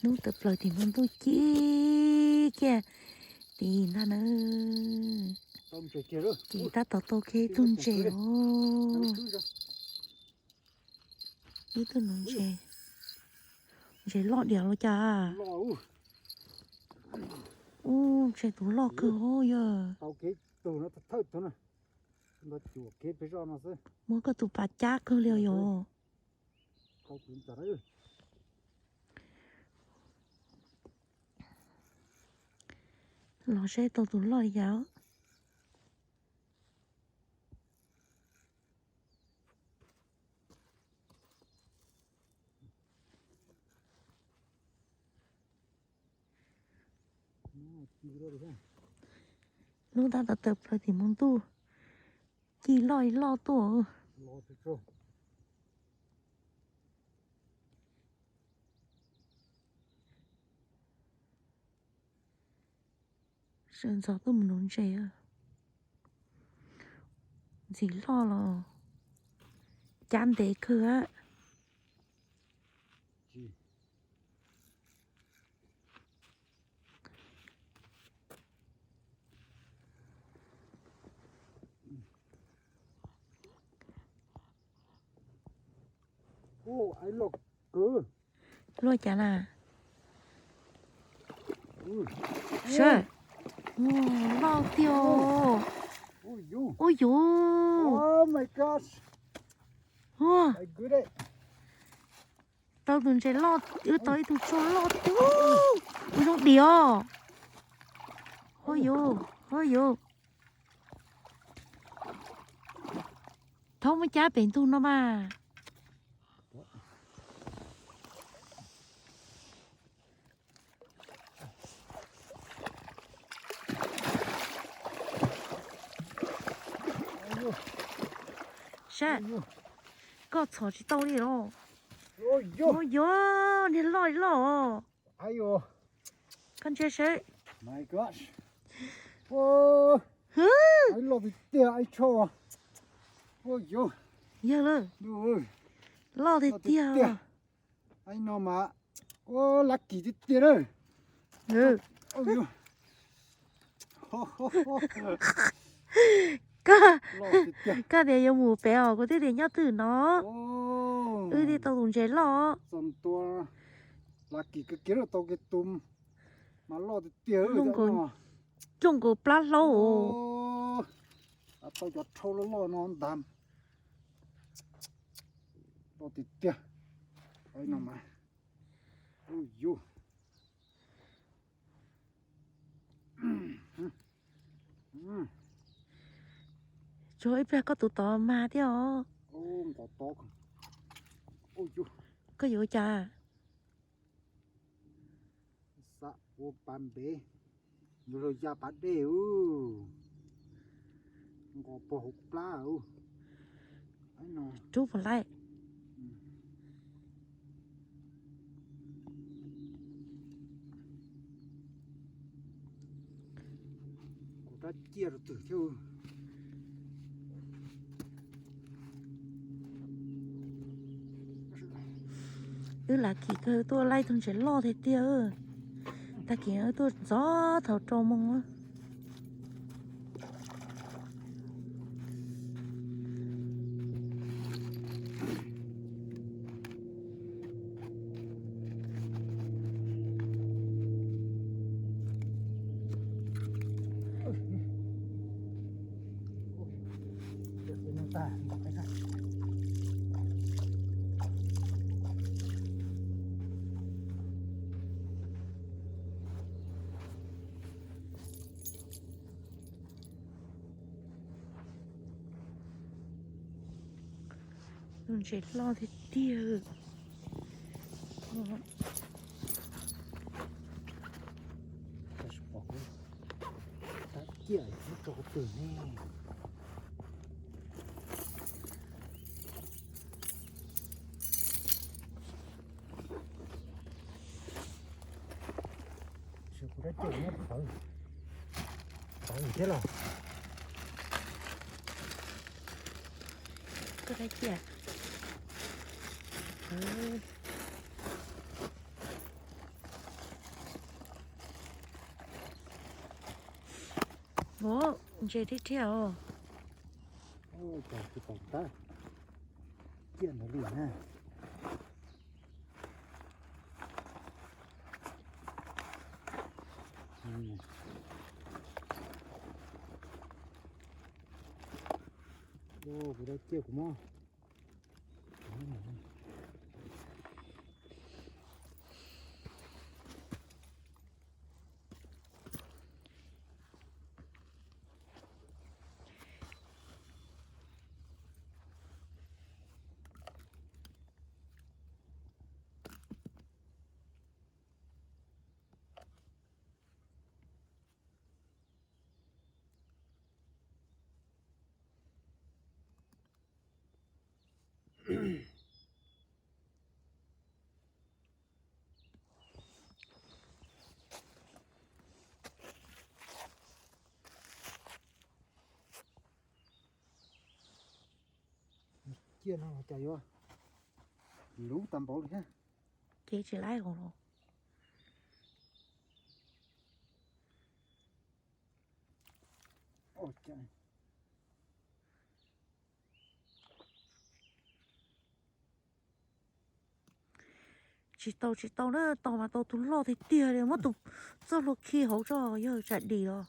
Hnub tawm plaws tim hmo ntuj ci kiag tid ntag na. Ces tab tom tau kiag ib tug ntses os. Ib tug ntses, ntses loj diam los cas? Ub, ntses tus loj kawg os yog. Muab koj tus pas cab kawg li os yog. Los saib tau tus loj li cas. Hnub tab tom tawm plaws tim hmo ntuj, ci loj li loj tuaj. Sawv ntxov tuaj mus nuv ntses. Ntxim loj los cab ntev kawg. Luaj cas na? Saib, loj tiag. Ub yuv, tau tus ntses loj, wb tau ib tug tshuaj loj tiag. Ub, zoo diam. Ub yuv, ub yuv. Thaub muab cab pem ntug no mas. Saib, koj txhom tsis tau li los. Ua yog niag loj loj os. Koj ntsia seb. Loj tiag tiag. Yog lawm. Loj tiag tiag. No mas, ua lav kim tiag tiag na. Koj, koj tias yuav mus pem os, kuv twb tias nyob twg no. Wb thiaj tau tus ntses loj. Txog ntua, lav kim kiag kiag tau kiag tus mas loj tiag tiag. Zoo nkaus plab hlaub. Tau cov rhau loj loj no ntag. Loj tiag tiag. No mas, ub yuv. Tsuas ib pliag koj tus tod mag thiab os. Koj yuav ua cas? Xav ua pas npev, yuav luag ya pas dej ub. Nqos puag hauv plab ub. Rub puas laib? Kuv rab ciaj rau twg thiab. Wb lav kim kawg tuaj laij tug ntses loj tiag tiag. Tag kis wb tuaj ntxov thaum rau moos. Tus ntses loj tiag tiag. Tab sis pom kuv tab ciaj ib rau twg ne. Kuv tab ciaj nyob tawv, tawv thiab los. Koj tab ciaj. Ua, ntses thiab thiab os. Ua cas tsis pom tab ciaj ntawd li na. Ua, kuv tab ciaj kuv mob. Ciaj no cas yuav luv tag npaum li thiab. Ces tsis laib hauv los. Tsis tau, tsis tau na, tau mas tau tus loj tiag tiag li, muab tus txoj hlua khi hauv tso yog tsam dim los.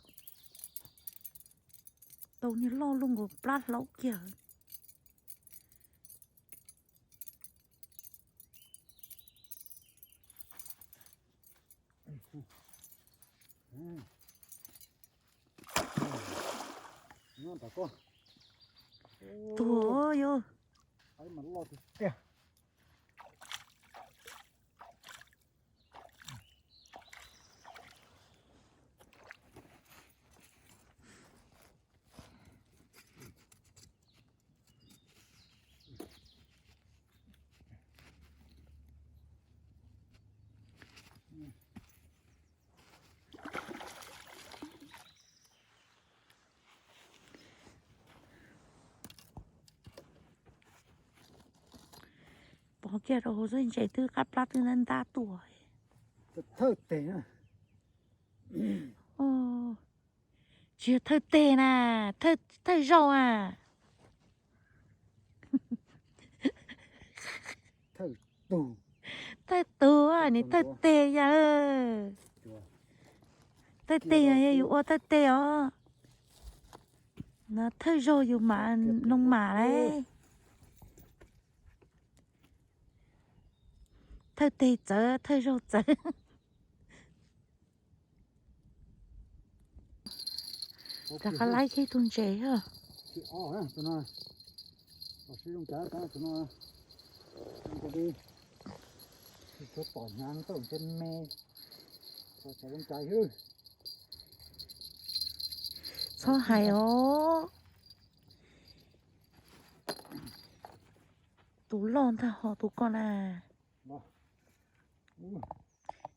Tau niag loj luj nkaus plab hlaub kiag. Tuag yog. Pov kiag rau hauv xwb ntses twb qab plab twb ntab ntab tuaj. Thawj tes na. Tsis yog thawj tes na, thawj zaug a. Thawj tug, nws thawj tes yog, thawj tes yog yus ua thawj tes os. Thawj zaug yus mam noo mam lauj. Thawj tes txawv, thawj zaug txawv. Rov qab laib kiag tus ntses. Txhob hais os. Tus loj ntag ho tus ko na.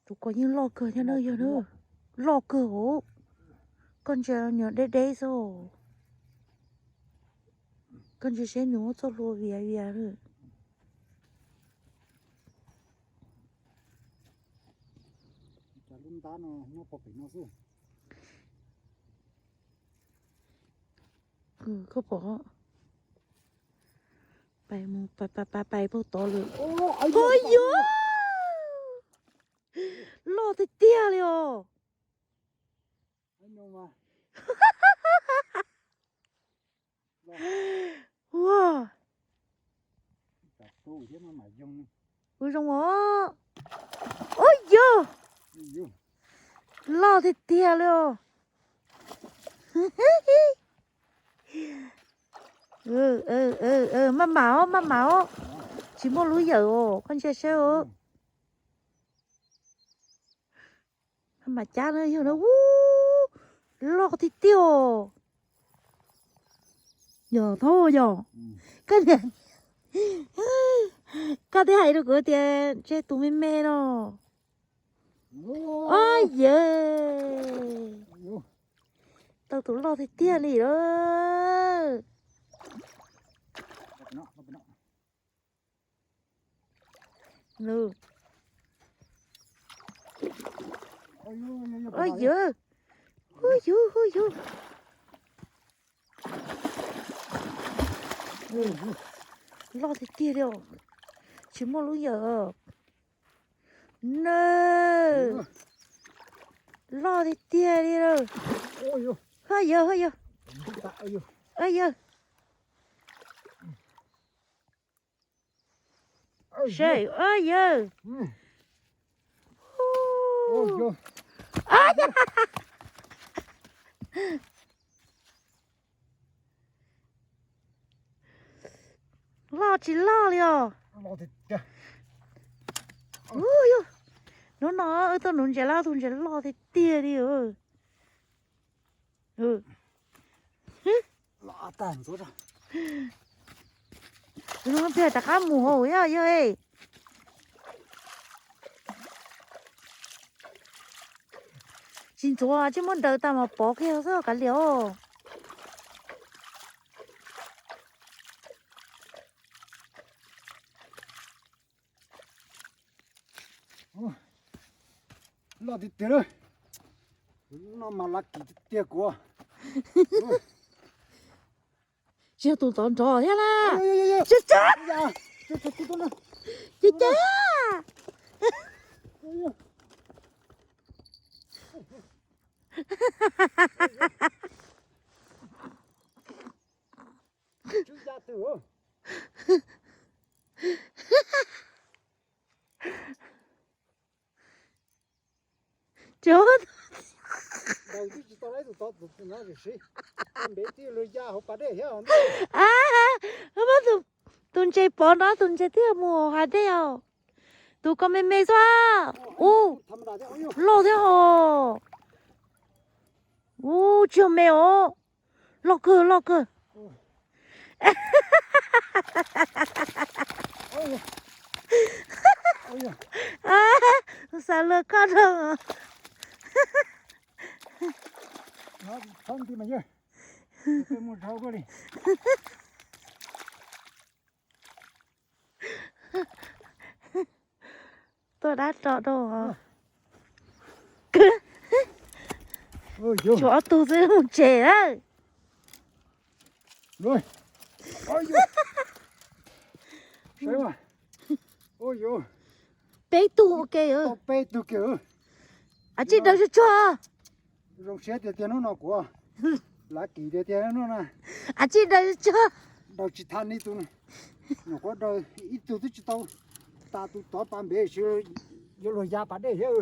Tus ko yeej loj kawg thiab na yog na. Loj kawg os. Koj ntsia nws deb deb xwb. Koj ntsia seb nws muab txoj hlua vias vias lawm. Koj pom, pais mus pais pais pais puag tod lawm. Ua yuav, loj tiag tiag li os. Ua, ua zoo os. Ua yog, loj tiag tiag li os. Maj mam os, maj mam os. Tsis muaj lub yawm os, koj ntsia saib os. Maj mam cab na yog na. Ub, loj tiag tiag os. Yog thauj yog. Koj niam, koj twb hais rau kuv tias ntshe tus me me no. Ob yawg, tau tus loj tiag tiag li lawm. Ob yawg, hu yug hu yug. Loj tiag tiag li os. Tsis muaj lub yawm. Nws loj tiag tiag li lawm. Haj yawg, haj yawg. Haj yawg. Saib, haj yawg. Loj tsis loj li os. Hnub no wb tuaj nuv ntses laj, tus ntses loj tiag tiag li. Hnub no rov qab mus hauv yog yog. Tsis ntxuav, tsis muab daws tas mas pov kiag xwb kav liam os. Loj tiag tiag li. No mas lav kim tiag tiag kuv. Tsis yog tus tod nrov thiab na. Tsis, tsis. Ces ces. Ces muab tus ntses pov no, tus ntses twb mus hav dej os. Tus ko me me xwb. Ub, loj thiab os. Ub, tsis yog me os. Loj kawg, loj kawg. Xav luag koj rau. Tuaj dab tso rau. Tshuav ob tug xwb mus tsev lawm. Peb tug ua ke. Ab tsi daws tsuag tsuag. Zoo siab tiag tiag hnub no kuv lav kim tiag tiag hnub no. Ab tsi daws tsuag. Daws tsis tau ib tug, nyuam qhuav daws ib tug twb tsis tau tas tus tod pas npev, yuav luag ya pas dej thiab.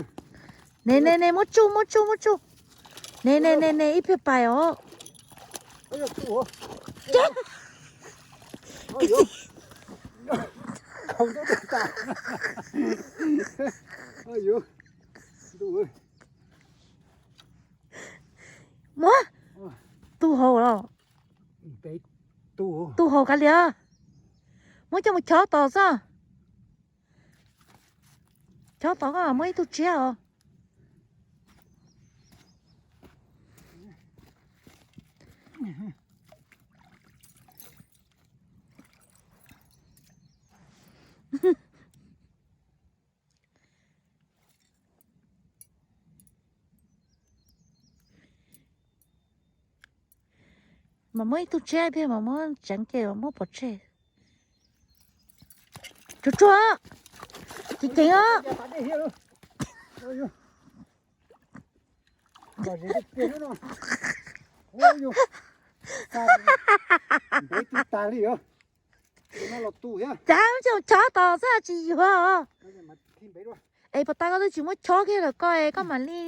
Ne ne ne, muab tsuj muab tsuj muab tsuj. Ne ne ne ne, ib pliag pais os. Muab. Tu haus los? Tu haus kav liam. Muab coj mus chob tos xwb. Chob tos koj muab ib tug tsiab os. Mas muab ib tug tsiab ib pliag mas muab tseev ces muab pov tseg. Tsuag tsuag, ceev ceev os. Cas coj chob tos xwb tsis yuav os. Es puas tas koj twb tsis muab chob kiag lawm koj es koj mam li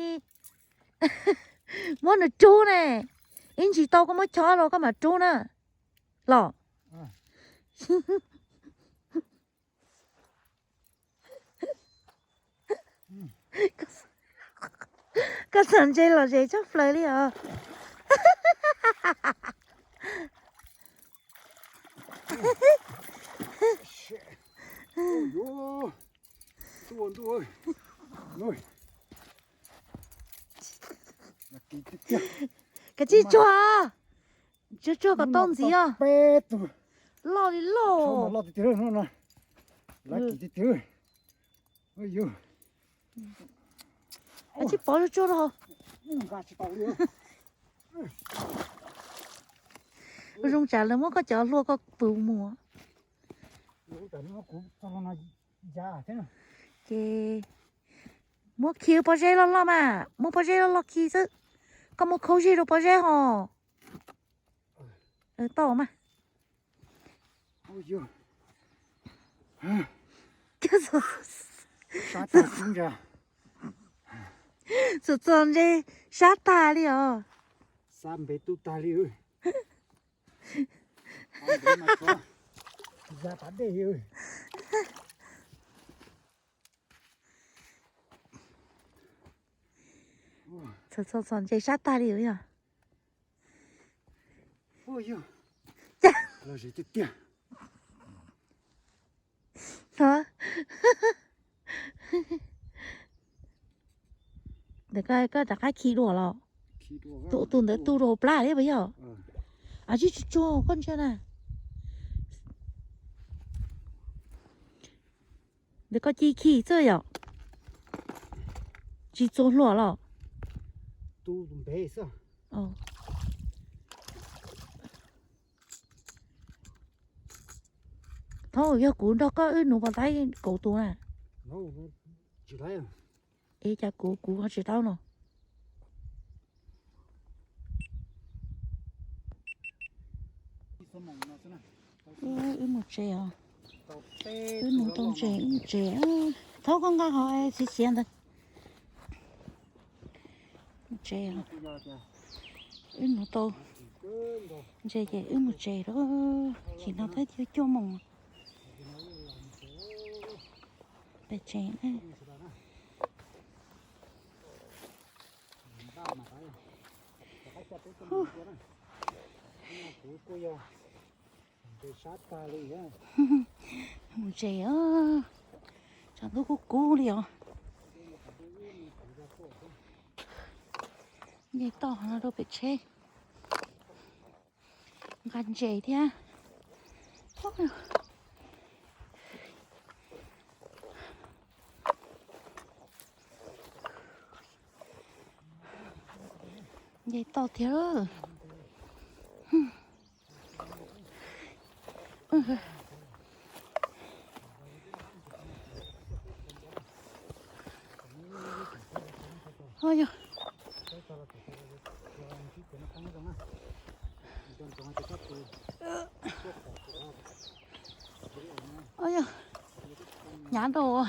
muab nws rub ne. Ib ntsis tau koj muab chob los koj mam rub na. Los. Koj txawm ntse lom zem tshaj plaws li os. Kav tsij tsuag, tsuag tsuag kom tau ntxiv os. Loj li loj. Kav tsij pov tsuag tsuag rau. Zoo tsam lawv muab koj cov hlua koj pw mus. Ces muab khi pob zeb loj loj mas, muab pob zeb loj loj khi xwb. Koj muab khaub zig rau pob zeb ho. Tau mas. Txom txom ntse sab tag li os. Xab npe tub tag li. Txom txom ntse sab tag li yog. Ntawm koj rov qab khi dua los? Tus ntawd tu rau hauv plab thiab puas yog? Ab, tsis tsuag koj ntsia na. Ntawm koj ci khi xwb yom? Tsis txua hluas los? Thaum yog kuv nrog koj wb nuv pas taib kauv tus na. Es cas kuv kuv ho tsis taub no. Wb mus tsev os. Wb nuv tau ntses wb mus tsev. Thaub koj nqa qhov txiav txiav ntawd. Mus tsev os. Wb nuv tau ntses ces wb mus tsev lawm. Chim no twb cuaj moos pem tsev. Mus tsev os. Tshav ntuj kub kub li os. Nce toj no rau pem tsheb. Nqa ntses thiab. Nce toj thiab. Yog, hnyav rau.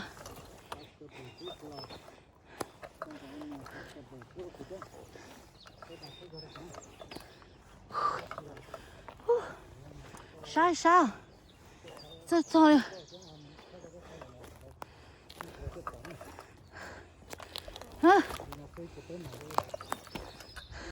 Sab sab, txog txog li.